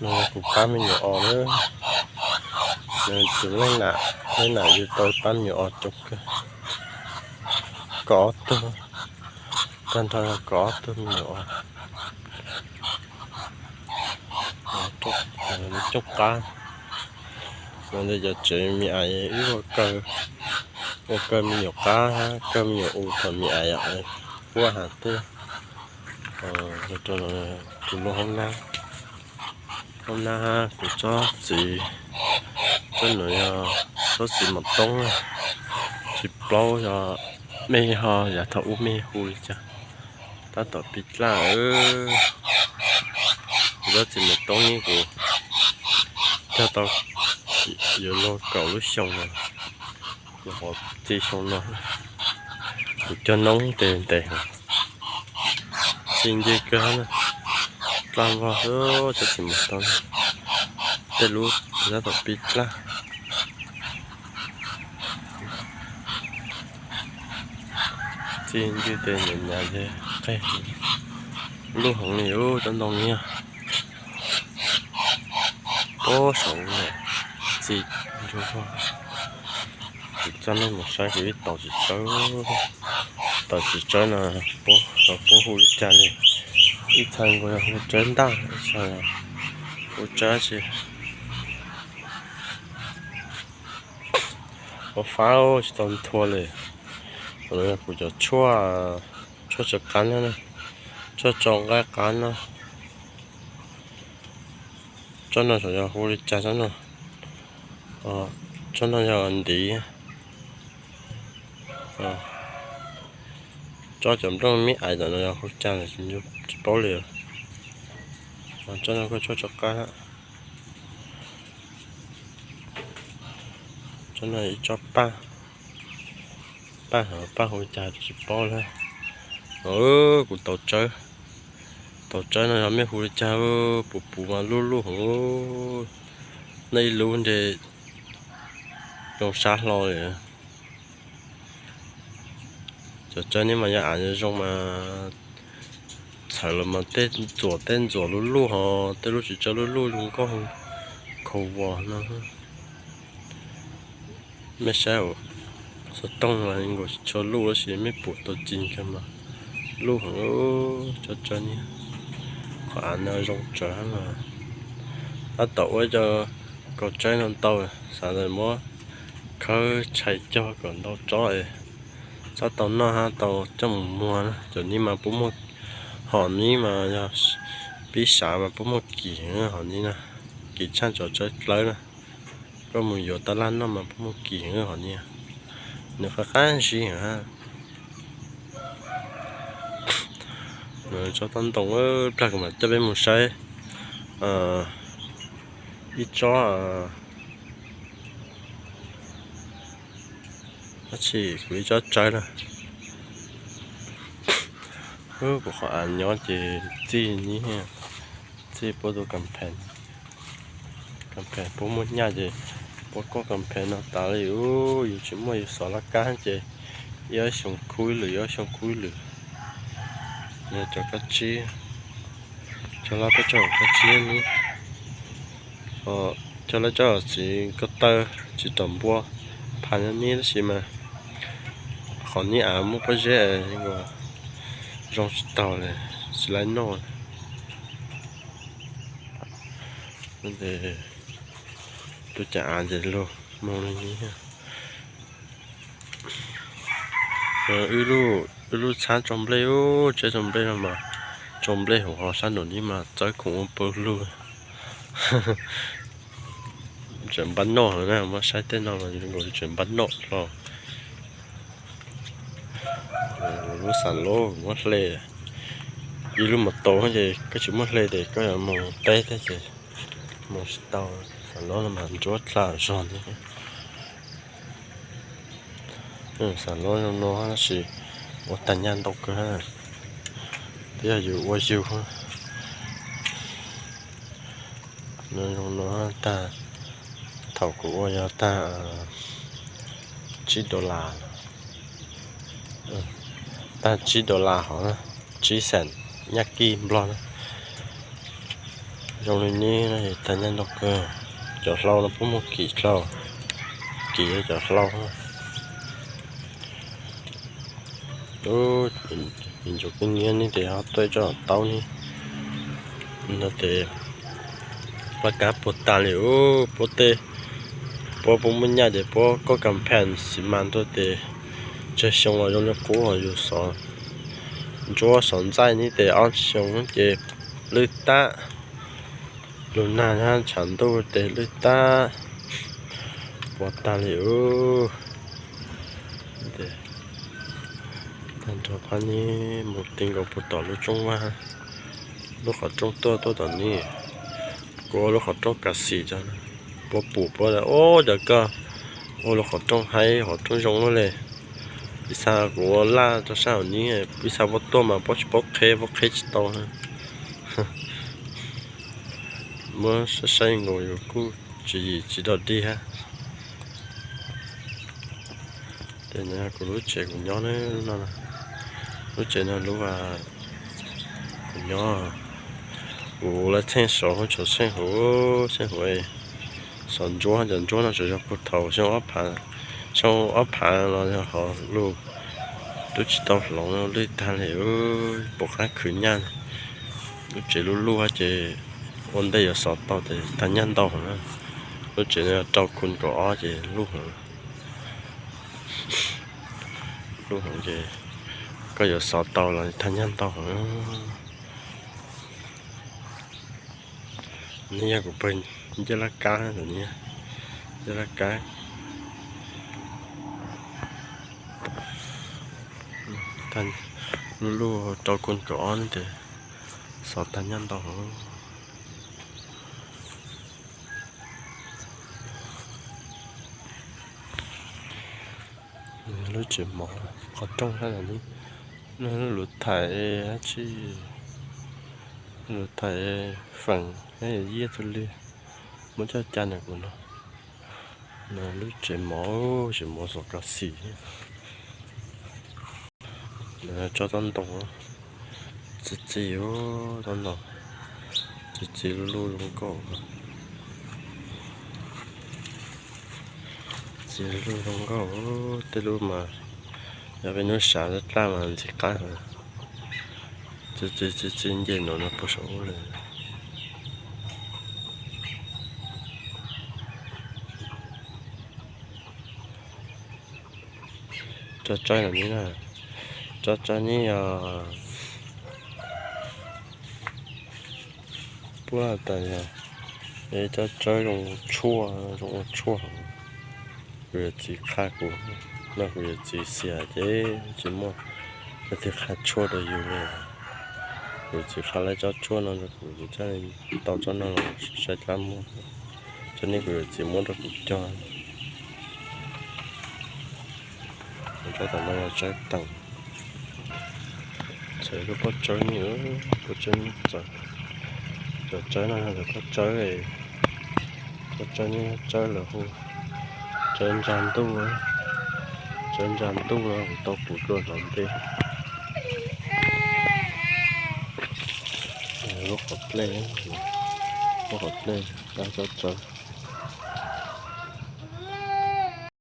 Kuv pab me nyuam os na, tus leej nam, leej nam yug tau pab me nyuam os coob kawg, kaum ob tug, tag nrho kaum ob tug me nyuam os. Coob qab, cov tsev me aiv wb ua kaw, ua kaw me nyuam qab, kaw me nyuam us thaum me aiv, puab has tej. Tus lub hoob nab, hoob nab kuv tsob txiv, tsob no yog tsob txiv mos toob, tsis paub yog mej ho yav thaum ub mej hu li cas. Tab tom pib dlaj, kuv tsob txiv mos toob ne kuv cog tau yuav luag kaum lub xyoo no, kuv qhov txi xyoo no, kuv cog noob tes ntes, txi ncw kawg na, dlaj vog xwb tsob txiv mos toob, tej lub tab tom pib dlaj. Txi ncw tes nyav nyav ces qeg, luj heev li tsob ntoo niag. Pob saum no txi ncw vog. Kuv txaj neej mus saib kuv ib tau tsis tsawb, tau tsis tsawb no puab hu li cas li. Ib txha nkaus yog hu tsawb ntaj, ib txha hu tsawb tsi. Ua fab tsis tau nthua li. Kuv cov tshuaj, tshuaj tso qab no, tshuaj tso nqaij qab no. Tsob no xyov yog hu li cas tsob no. Tsob no yog ntiv. Tsob cov nplooj me aiv tom no yog hu cas tsis paub li. Tsob no kuj tshuaj tso qab. Tsob no ib tsob paj, paj hov paj hu cas tsis paub li. Kuv tau tsawb, tau tsawb no yog mej hu li cas, puv puv mas luj luj heev. Nej ib lub ntshe zoo sab hlo li. Cov tsawb ne mas yog av zoo mas txhawv los mas tej ntxuam tej ntxuam luj luj ho, tej lub tsis tsawb luj luj zoo nkauj khaus vos no. Mej saib, xov tooj mas nkaus tsis tshua luj tab sis mej pum tau ci kawg mas luj heev. Tsob tsawb niag, qhov av no zoo tsawv mas. Tab tom ua cov kaus tsawb no tau, xav tias muab khawb tshais cog kom ntau tsob es txhob tau noj hab tau coj mus muag na. Cov nib mas puab muag, hom nib mas yog pib sav mas puab muag kim heev hom nib na, kim tshaj cov tsawb dlawb na. Koj mus yuav taj laj noj mas puab muag kim heev hom nib, nws qab qab zib heev. Tsob toj ntoo, plag kuv mam coj peb mus saib ib tsob, tab sis kuv ib tsob tsawb na. Kuv qhov av nyob ces txij nib, txij puab tus campaign, campaign puab muaj nyaj ces puab kuj campaign no tas li. Yus tsis muaj yus xov laj kab ces ib ob xyoo khub ib lwm, ib ob xyoo khub ib lwm. Yog cov kab tsib, cov lab peb cov kab tsib nib, cov lab cov txiv ko taw tsis tom npua, phaj nyob nib tab sis mas qhov nib av muaj pob zeb zoo tsis taus li, tsis laib noj. Tus cas av ces lug moog li nib. Wb lub txhab tso nplej, tseb tso nplej no mas tso nplej hauv ho sab nraum nib mas txawb khoom ua pawg lug. Tseem npaj noj na, muab saib tej no mas nkaus li tseem npaj noj hlo. Lub xam lab muab hle, ib lub mos taus ces koj tsis muab hle ces koj yuav mus teb thiab ces mus tsis tau. Xam lab no mas ntsuab dlha zog thiab. Xam lab zoo no tab sis ua tag nyaj ntau kawg, twb yog yus ua yus. Zoo no tag, thaum kuv ua yog tag tsib dollar, tag tsib dollar hov, tsib xees nyab kij nplog na. Zoo li ne, tag nyab ntau kawg. Cov hlau no puab muab kim dlhau, kim cov hlau. Ub, ntsuag kub nyiab ne tes ho tuaj tso taub ne. No tes plab kab puas tag li ub, puab tej, puab puab muaj nyaj tes puab koj kas phas xi mas tuaj tes tsawg xyoo los zoo li qub os. Yus xov ntsuab xov ntxaij ne tes ob xyoo ces lwj tag. Lug nag ntshav ntuj tes lwj tag, puas tag li ub. Tag nrho phab ne, mus ti nkaus puag tom lub roob vag, lub qhov rooj tuaj tuaj tom ne. Kuv ua lub qhov rooj kav xim tso, puab pum puab ua cas koj ua lub qhov rooj haib qhov rooj zoo luaj li. Ib xav kuv ua laj rau sab hauv ne, ib xav puab tuaj mas puab tsis paub qheb, puab qheb tsis tau. Muab saib saib nkaus yus kuj tswv yim tsis dog dig hab. Tes no kuv lub tsev kuv nyob no, lub tsev no lub kuv nyob. Kuv lawv txheej saud, tshuav txheej huv, txheej huv xov ntsuab, cov ntsuab no tsuas yog puag thaum xyoo ob phav, xyoo ob phav los yog hov lug, tub tsis tau hloov lwj tag li, pom qab khwv nyaj. Lub tsev luj luj ces ua ntej yuav xov tau tes tag nyaj ntau heev na. Lub tsev no yog rau khu kaum ob ces luj heev, luj heev ces koj yuav xov tau los tag nyaj ntau heev. Ne yog kuv pawg ncej laj kab, ncej laj kab, luj luj rau khu kaum ob ne tes xov tag nyaj ntau heev. Lub tsev mov qhov rooj hab, lub luv thaim hab tsi, luv thaim feem hab yog yiaj tug li, muab coj ca ntawm kuv no. Lub tsev mov, tsev mov xov kav xim. Tsob taub ntoo txi txiv, taub ntoo txi txiv luj luj zoo nkauj, txi luj luj zoo nkauj. Tej lub mas yog peb nub sav dlab mas ntxim qab heev. Txi txi txi txi nce no no puag saum ub li. Tsob tsawb no ne, tsob tsawb ne yog puab tas yog tsob tsawb zoo tshuaj, zoo ua tshuaj. Kuv yawm txiv qha kuv, no kuv yawm txiv xiam ces tsis muaj leej twg qha tshuaj rau yus li. Kuv yawm txiv qha lawv tsob tshuaj no rau kuv, kuv thiaj tau tsob no los saib dlab muag. Tsob no kuv yawm txiv muab rau kuv cog. Tsob tom no yog tsawb teem. Txawm lub pob tsawb ne, pob tsawb ne txawm, cov tsawb no yog pob tsawb, pob tsawb ne tsawb lawv hu tsawb ntsa ntuj, tsawb ntsa ntuj no kuv tau kuv dua hlauv ntej. Lub qhov plej, lub qhov plej dab tsob tsawb.